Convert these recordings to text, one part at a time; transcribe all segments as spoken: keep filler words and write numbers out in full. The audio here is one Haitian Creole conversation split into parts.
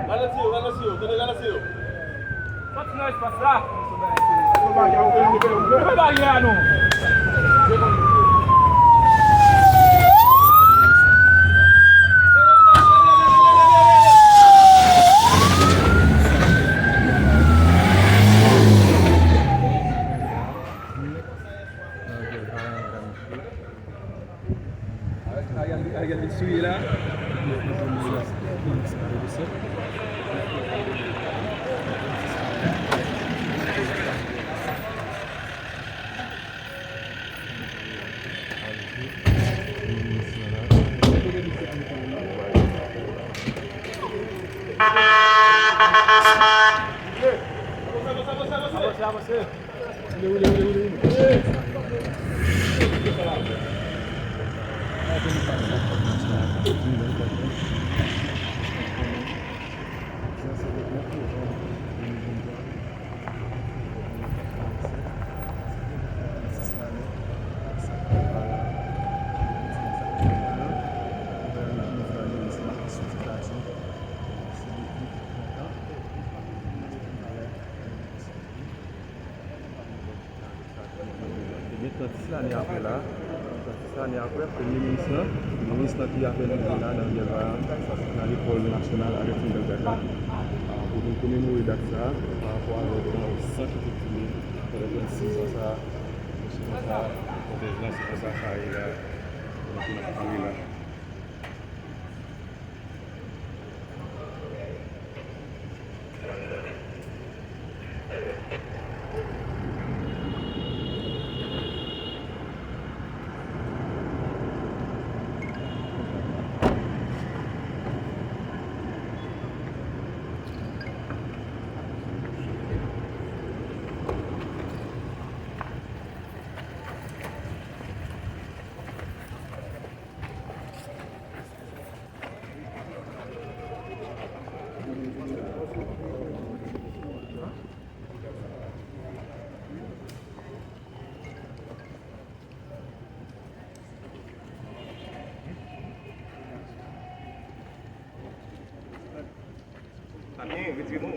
Ralanti yo, ralanti yo, tande ralanti yo. Sòti nan espas la. Leve baryè a non. Ariel, Ariel vin swiye la. Avanse, avanse, avanse. Ebyen, trannsis lane apre la, trannsis lane apre, premye minis lan, minis lan ki avè nou la, Daniel Vaillant, nan lekòl nasyonal Alèks Michèl Gad la, pou nou komemore dat sa a, pa rapò avèk san ki te koule pandan trannsis an sa a, se konsa, kòtèj lan, se konsa sa ye la, nou te nan kouri la. Sa byen, retire men w.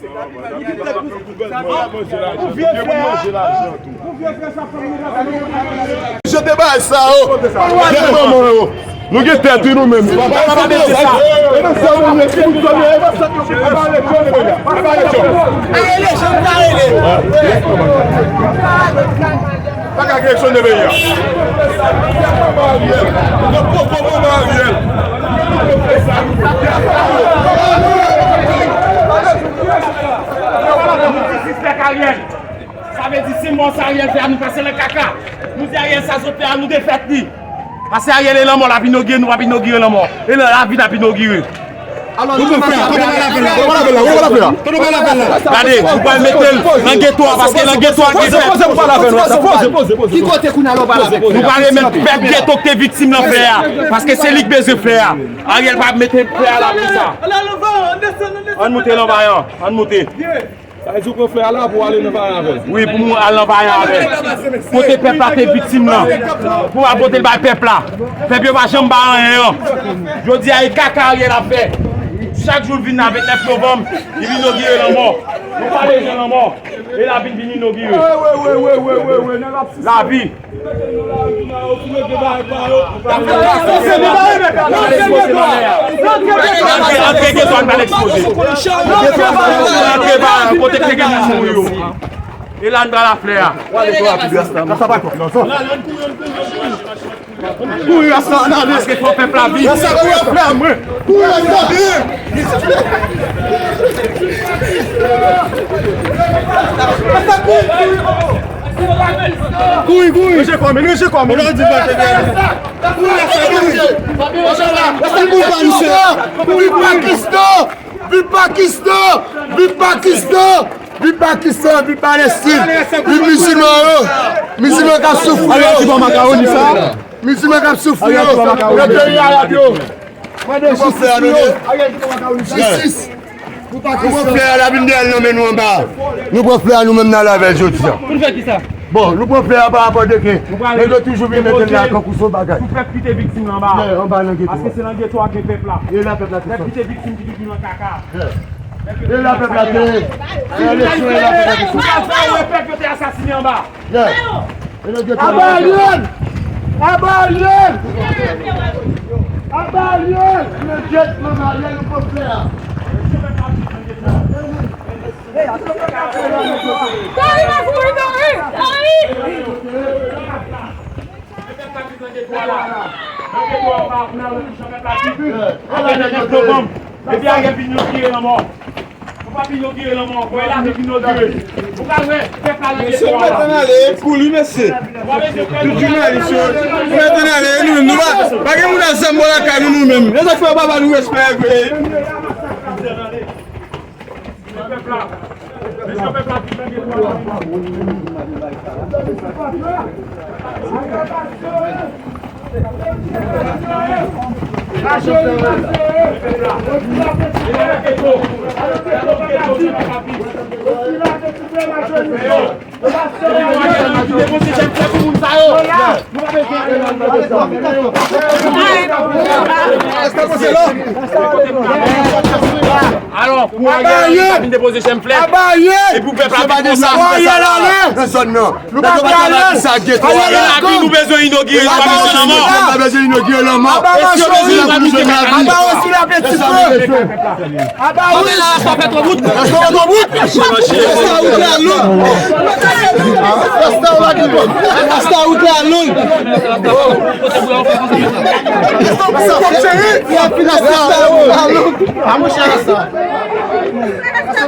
Pou vye frè a, pou vye frè sa fanmi nou pa fè nou. Jete bagay sa yo. Jete manman yo. Nou gen tèt wi nou menm. Pa ka eleksyone peyi a. Yo poko manman Ariel. Disrespect Ariel. Sa Sa vle di, si mò sa Ariel fè a, nou pase nan kaka. Nou di Ariel sa sot fè a, nou defèt li. Paske Ariel e lanmò l ap inogire, nou p ap inogire lanmò. E nan lavi n ap inogire. Alò, nou pral fè a, kote nou pral lave l la, kote nou pral lave l la, kote nou pral lave l la. Gade, nou pral mete l nan geto a, paske nan geto a gen pèp. Poze, poze, poze, poze, poze. Ki kote kounye a la w pral lave l? Nou pral remèt pèp geto k te viktim nan flè a, paske se li k bezwen flè a. Ariel pa mete flè a la pou sa. Ann moute nan vayan, ann moute. Sa vle di ou pran flè a la pou w ale nan vayan avè l? Wi, pou mwen al nan vayan avè l. Kote pèp la te viktim nan. Pou w al pote l bay pèp la. Pèp yo pa janm bay anyen an. Jodi a, e kaka Ariel ap fè. Chak jou l vin la, vennèf novanm, li vin inogire lanmò. Nou pa bezwen lanmò. E lavi n vin inogire. Lavi. Antre, antre geto a, n pral ekspoze. Antre ba kote k te gen moun mouri yo. E la n pral aflè a. Kouri rasta, ann ale. Paske fò pèp la viv. Rasta, kouri aflè a mwen. Kouri rasta, vin. Kouri, kouri. Ranje kò, men ranje kò, men. Viv Pakistan! Viv Pakistan! Viv Pakistan! Viv Pakistan! Viv Palestin! Viv mizilman yo! Mizilman k ap soufri yo! Mizilman k ap soufri yo! Nan peyi Arab yo! Mande jistis pou yo! Jistis! Nou pran flè a, l ap vin dèyè l nan men nou anba. Nou pran flè a, nou menm n al avè l jodi a. Pou n fè kisa? Bon, nou pran flè a pa rapò de ke nèg yo toujou vin mete l la kankou se yon bagay. Pou pèp ki te viktim nan anba. Anba nan geto a. Paske se nan geto a gen pèp la. E la pèp la te sòti. Pèp ki te viktim ki toujou nan kaka. E la pèp la te. E eleksyon, e la pèp la te sòti. Nou pa fè wè pèp yo te asasinen anba. Aba Ariel! Aba Ariel! Aba Ariel! Imedyatman Ariel, nou pran flè a. Dari va kouri, dari! Dari! Epi Ariel vin inogire lanmò. Ou pa vin inogire lanmò ankò, e la vin inogire. Ou ka wè pèp la nan geto a la. Mesye, ou mèt ann ale, e pou li, mesye. Tout jounalis yo, ou mèt ann ale, e nou menm, nou pa, pa gen moun ak zam bò lakay nou, nou menm. E sa k fè yo pa ba nou respè vre. Pèp la, mesye, pèp la vin nan geto a la. Alò, pou Ariel vin depoze chèn flè, e pou pèp la vin konsa. Nan zòn nan. Nou pa prale. Sa geto a la. Epi nou bezwen inogire, nou pa bezwen lanmò. Nou pa bezwen inogire lanmò. Aba Osi la peti fè. Aba Osi la peti fè. Aba Osi la peti fè. Rasta wout la long. Rasta wout la long. Rasta wout la long. A monchè rasta. Rasta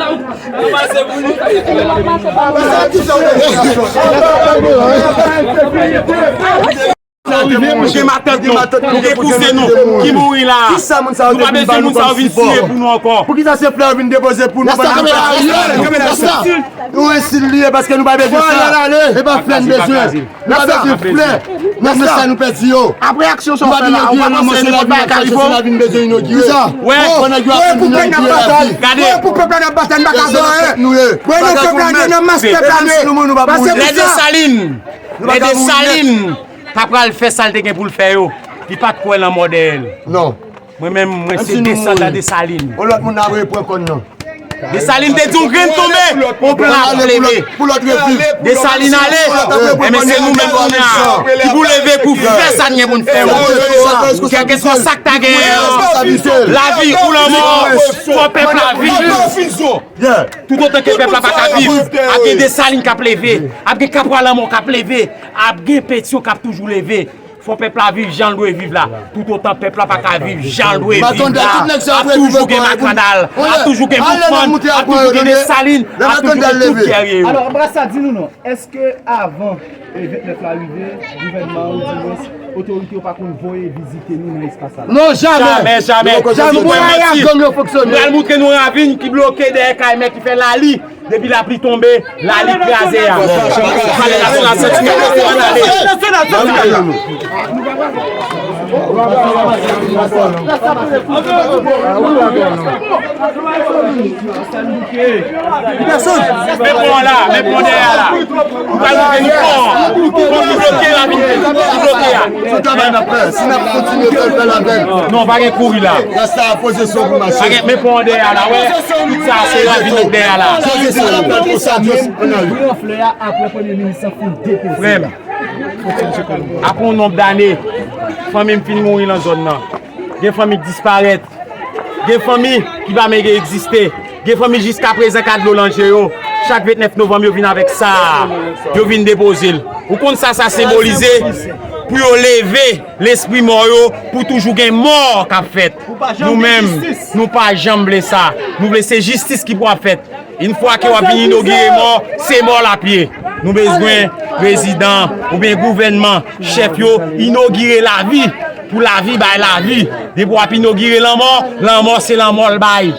wout. Nou gen matant nou, nou gen kouzen nou ki mouri la a. Nou pa bezwen moun sa yo vin siye pou nou ankò. Poukisa se flè yo vin depoze pou nou pandan nou pa... Nou ensil li ye paske nou pa bezwen sa. E pa flè n bezwen. Nou pa bezwen flè. Nan men sa nou pèdi yo. Apre aksyon sa w fè la, ou pa panse nenpòt bagay ka rive w? Nou vin bezwen inogire. Wè, wè pou pèp la n ap batay. Gade. Wè pou pèp la n ap batay, n pa ka fè anyen. Wè non, pèp la gen nan mas pèp la nou ye. Pase pou sa. Lè Desalin, lè Desalin ta pral fè sa l te gen pou l fè yo, li pa t kwè lanmò dèyè l. Non. Mwen menm, mwen se desandan Desalin. Yon lòt moun ap reprann kòn nan. Desalin te di yon grenn tonbe, yon plan ap leve. Desalin ale, enben se nou menm kounye a ki pou leve pou fè sa n gen pou n fè yo. Kèlkeswa sa k ta genyen an, lavi ou lanmò, fò pèp la viv. Toutotan ke pèp la pa ka viv, ap gen Desalin k ap leve, ap gen Kapwa Lanmò k ap leve, ap gen Petyon k ap toujou leve. Fò pèp la viv jan l dwe viv la. Toutotan pèp la pa ka viv jan l dwe viv la, ap toujou gen Makandal, ap toujou gen Boukman, ap toujou gen Desalin, ap toujou gen tout gèrye yo. Alò, Brasa, di nou non, èske avan e vennèf la rive, gouvènman an, oudimwens otorite yo pa konn voye vizite nou nan espas sa la? Non, jamè. Jamè, jamè. Nou pran lari ak gang yo fonksyone. Nou pral moutre nou ravin ki bloke dèyè kay mè ki fè lali. Depi lapli tonbe, lali kraze a. Pale nasyonal, sèt mil, ann ale. Men pon an la, men pon dèyè a la. Ou pral montre nou pon an. Pon ki bloke la, vin ki bloke a. Si n ap kontinye fè l, fè l avè l. Non, pa gen kouri la. Rasta poze son pou mache. Pa gen, men pon an dèyè a la, wè. Tout sa se ravin nèg dèyè a la. Poze son pou mache. Pran flè a apre premye minis lan fin depoze. Frè m, apre yon nonb dane, fanmi m fin mouri nan zòn nan. Gen fanmi k disparèt. Gen fanmi ki pa menm egziste. Gen fanmi jiska prezan ka dlo nan je yo. Chak vennèf novanm, yo vin avèk sa. Yo vin depoze l. Ou konn sa sa senbolize? Pou yo leve lespri mò yo, pou toujou gen mò k ap fèt. Nou menm, nou pa janm vle sa. Nou vle se jistis ki pou ap fèt. Yon fwa ke w ap vin inogire mò, se mò l ap ye. Nou bezwen prezidan oubyen gouvènman, chèf yo, inogire lavi pou lavi bay lavi. Depi w ap inogire lanmò, lanmò se lanmò l bay.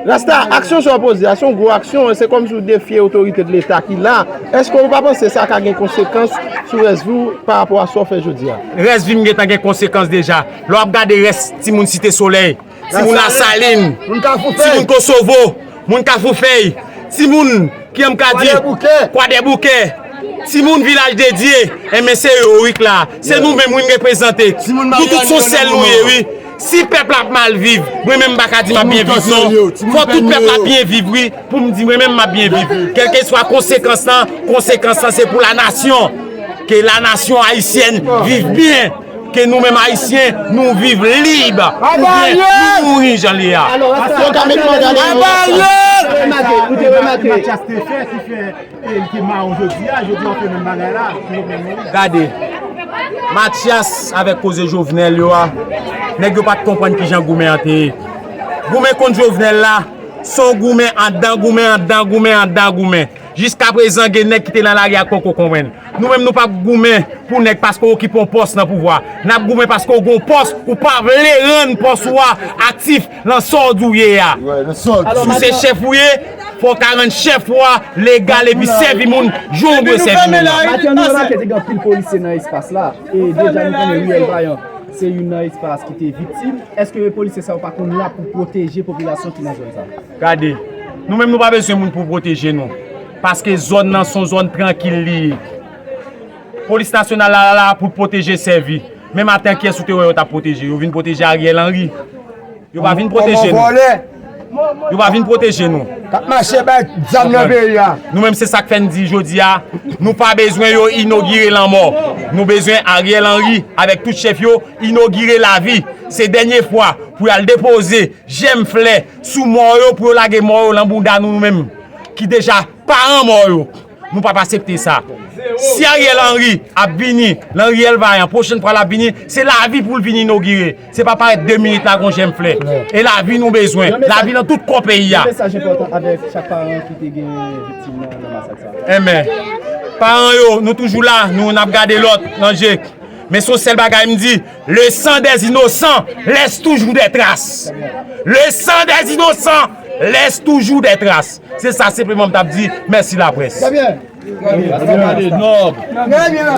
Rasta, aksyon sa w poze a, se yon gwo aksyon, se kòmsi w defye otorite de Leta ki la. Èske w pa panse sa ka gen konsekans sou rès vi w pa rapò a sa w fè jodi a? Rès vi m gentan gen konsekans deja. Lè w ap gade rès timoun Site Solèy, timoun Lasalin, timoun Kosovo, moun Kafoufèy, timoun, ki m ka di, Kwadèboukè, timoun Vilaj de Dye, enben se yo wi k la. Se nou menm wi n reprezante. Nou tout se yon sèl nou ye wi. Si pèp la ap mal viv, mwen menm m pa ka di m ap byen viv non. Fò tout pèp la byen viv wi, pou m di mwen menm m ap byen viv. Kèlkeswa konsekans lan, konsekans lan se pou la nasyon. Ke la nasyon ayisyèn viv byen. Ke nou menm Ayisyen, nou viv lib. Oubyen nou mouri jan l ye a. Alò, Rasta, ou te remake, ou te remake. Mathias te fè, ki fè, e, li te mawon jodi a, jodi a w fè menm bagay la. Gade, Mathias avèk koze Jovenel yo a, nèg yo pa t konprann kijan goumen an te ye. Goumen kont Jovenel la, se yon goumen anndan goumen, anndan goumen, anndan goumen. Jiskaprezan, gen nèg ki te nan lari a k poko konprann. Nou menm, nou p ap goumen pou nèg paske w okipe yon pòs nan pouvwa. N ap goumen paske w gen yon pòs, ou pa vle rann pòs ou a aktif nan sa w di w ye a. Si w se chèf ou ye, fò w ka rann chèf ou a legal epi sèvi moun jan w dwe sèvi moun nan. Mathias, nou remake te gen anpil polisye nan espas la, e deja nou konnen Riyèl Vayan se youn nan espas ki te viktim. Èske polisye sa yo pa konn la pou pwoteje popilasyon ki nan zòn sa? Gade, nou menm nou pa bezwen moun pou pwoteje nou. Paske zòn nan se yon zòn trankil li ye. Polis nasyonal la la pou pwoteje sèvi. Men maten kiyès ou te wè yo t ap pwoteje? Yo vin pwoteje Ariel Henry. Yo pa vin pwoteje nou. Yo pa vin pwoteje nou. K ap mache bay zam nan peyi a. Nou menm se sa k fè n di jodi a, nou pa bezwen yo inogire lanmò. Nou bezwen Ariel Henry avèk tout chèf yo inogire lavi. Se dènye fwa pou y al depoze jèm flè sou mò yo, pou yo lage mò yo lan bounda nou, nou menm ki deja paran mò yo. Nou p ap aksepte sa. Si Ariel Henry ap vini, lan Riyèl Vayan, pwochèn fwa l ap vini, se lavi pou l vin inogire. Se pa parèt de minit la gon jèm flè. E lavi nou bezwen. Lavi nan tout kò peyi a. Yon mesaj enpòtan avèk chak paran ki te gen viktim nan, nan masak sa. Enben, paran yo, nou toujou la, nou n ap gade lòt nan je. Men se yon sèl bagay m di, le sang des innocents laisse toujours des traces. Le sang des innocents laisse toujours des traces. Se sa senpleman m t ap di. Mèsi laprès. Trè byen. Trè byen. Trè byen.